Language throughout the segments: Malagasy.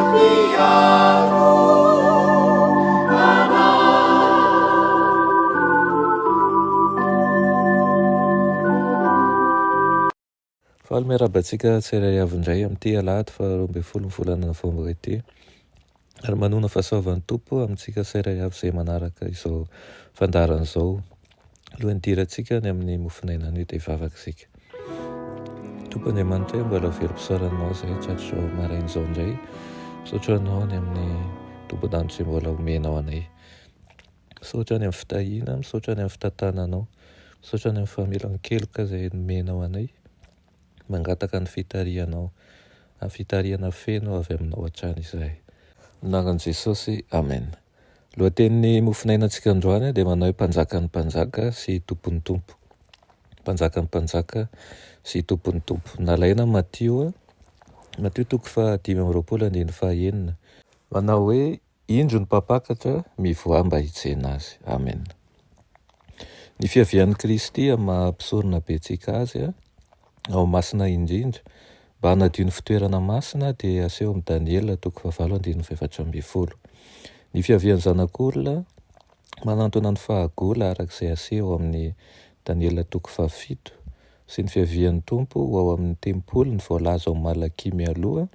Mpiaro anay. Faly miarahaba antsika tsirairay avy indray amin'ity alahady faha 12 ny volana novambra ity. Ary manona fahasoavan'ny Tompo amintsika tsirairay avy izay manaraka izao fandaharana izao. Alohan'ny hidirantsika any amin'ny mofonaina anio dia hivavaka isika. Tompo Andriamanitra, mbola velom-pisaorana Anao izahay tratry izao maraina izao indray. Misaotra Anao ny amin'ny tombon-danitra izay mbola omenao anay. Misaotra ny amin'ny fitahiana, misaotra ny amin'ny fitantananao, misaotra ny amin'ny famelan-keloka izay nomenao anay. Mangataka ny fitarihanao, amin'ny fitarihana feno avy aminao hatrany izahay. Amin'ny anaran'i Jesosy, Amen. Lohatenin'ny mofonainantsika androany dia manao hoe Mpanjakan'ny mpanjaka sy Tompon'ny tompo. Mpanjakan'ny mpanjaka sy Tompon'ny tompo. Nalaina Matio, Matio toko faha 25 andininy faha 6. Manao hoe, Indro ny mpampakatra, mivoaha mba hitsena azy. Amen. Ny fiavian'i Kristy amin'ny maha mpisorona be antsika azy ao amin'ny masina indrindra mba hanadio ny fitoerana masina dia aseho amin'i Daniela toko fahavalo andininy faha-14. Ny fiavian'ny Zanak'olona manantona ny fahagola araka izay aseho amin'ny Daniela toko fahafito sy ny fiavian'ny Tompo ho ao amin'ny tempoliny voalaza ao Malakia mialoha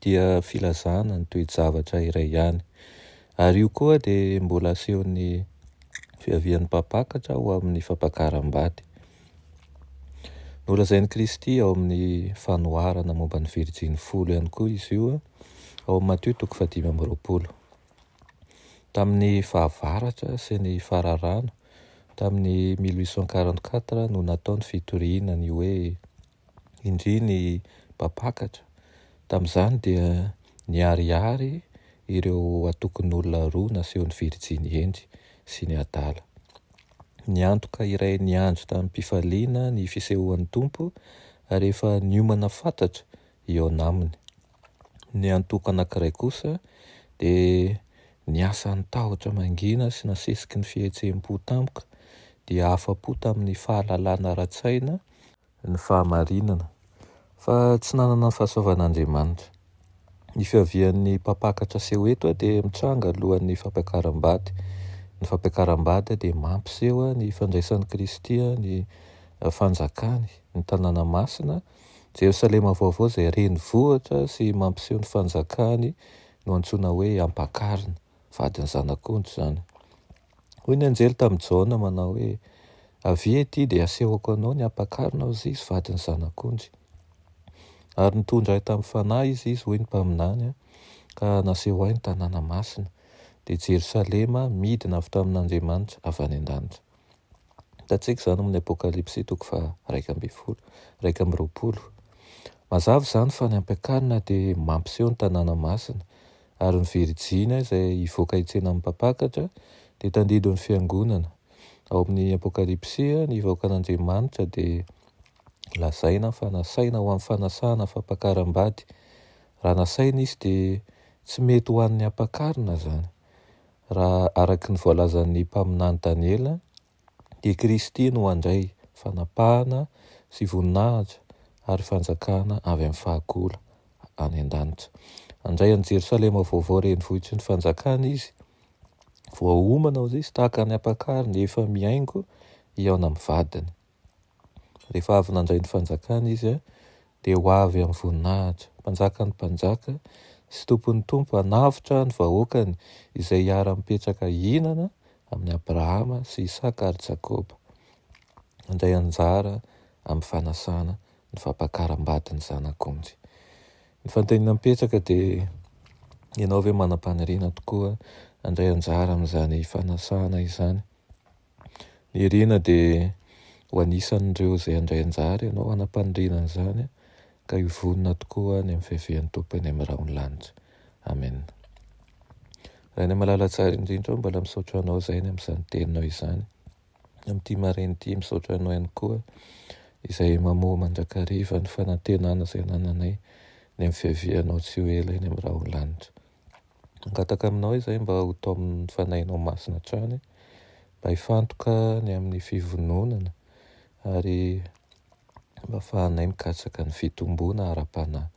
dia filazana ny toe-javatra iray ihany. Ary io koa dia mbola asehon'ny fiavian'ny mpampakatra ho amin'ny fampakaram-bady. Nolazain'i Kristy ao amin'ny fanoharana momba ny virjiny folo ihany koa izy io, ao amin'ny Matio toko fahadimy amby 20. Tamin'ny fahavaratra sy ny fararano, tamin'ny 1844 no natao ny fitoriana ny hoe Indry ny mpampakatra. Tamin'izany dia niharihary ireo antokon'olona roa nasehon'ny virjiny hendry sy ny adala. Ny antoka iray niandry tamim-pifaliana ny fisehoan'ny Tompo ary efa niomana fatratra hihaona aminy. Ny antoko anankiray kosa dia niasa ny tahotra mangina sy nasesiky ny fihetseham-po tampoka dia afa-po tamin'ny fahalalana ara-tsaina ny fahamarinana, fa tsy nanana ny fahasoavan'Andriamanitra. Ny fiavian'ny mpampakatra aseho eto dia mitranga alohan'ny fampiakaram-bady. Ny fampiakaram-bady dia mampiseho ny fandraisan'i Kristy ny fanjakany, ny tanàna masina, Jerosalema vaovao izay renivohitra sy mampiseho ny fanjakany no antsoina hoe ampakarina. Vadin'ny zanak'ondry izany. Hoy ny anjely tamin'i Jaona manao hoe, Avia ety dia asehoko anao ny hampakarina hozy izy vadin'ny zanak'ondry. Ary nitondra ahy tamin'ny fanahy izy izy, hoy ny mpaminany, ka naseho ahy ny tanàna masina, dia Jerosalema midina avy tamin'Andriamanitra avy any an-danitra. Hitantsika izany amin'ny Apokalypsy toko faha-11, 21. Mazava izany fa ny ampiakarina dia mampiseho ny tanàna masina, ary ny virijina izay hivoaka hitsena amin'ny mpampakatra dia tandindon'ny fiangonana. Ao amin'ny Apokalypsy, ny vahoakan'Andriamanitra dia lazaina fa nasaina ho amin'ny fanasana fampakaram-bady. Raha nasaina izy dia tsy mety ho an'ny ampakarina izany. Raha araka ny voalazan'ny mpaminany Daniela, dia Kristy no handray fanapahana sy voninahitra ary fanjakana avy amin'ny fahagola any an-danitra. Handray an'i Jerosalema vaovao renivohitry ny fanjakana izy. Voaomana hozy izy tahaka ny ampakariny efa mihaingo hihaona amin'ny vadiny. Rehefa avy nandray ny fanjakana izy dia ho avy amin'ny voninahitra, Mpanjakan'ny mpanjaka sy Tompon'ny tompo hanavotra ny vahoakany izay hiara-mipetraka hihinana amin'i Abrahama sy Isaka ary Jakoba. Handray anjara amin'ny fanasana ny fampakaram-bady ny Zanak'ondry. Ny fanontaniana mipetraka dia ianao ve manam-paniriana tokoa handray anjara amin'izany fanasana izany? Nirina dia ho anisan'ireo izay handray anjara ianao hanam-paniriana an'izany ka hivonona tokoa ny amin'ny fiavian'ny Tompo eny amin'ny rahon'ny lanitra. Amen. Rainay malala tsara indrindra aho, mbola misaotra anao izay ny amin'izany teninao izany. Amin'ity maraina ity misaotra anao ihany koa izay mamoha mandrakariva ny fanantenana izay anananay ny amin'ny fiavianao tsy ho ela eny amin'ny rahon'ny lanitra. Mangataka aminao izahay mba ho taomin'ny Fanahinao Masina hatrany, mba hifantoka ny amin'ny fivononana ary mba ahafahanay mikatsaka ny fitomboana ara-panahy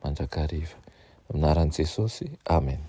mandrakariva. Amin'ny anaran'i Jesosy, Amen.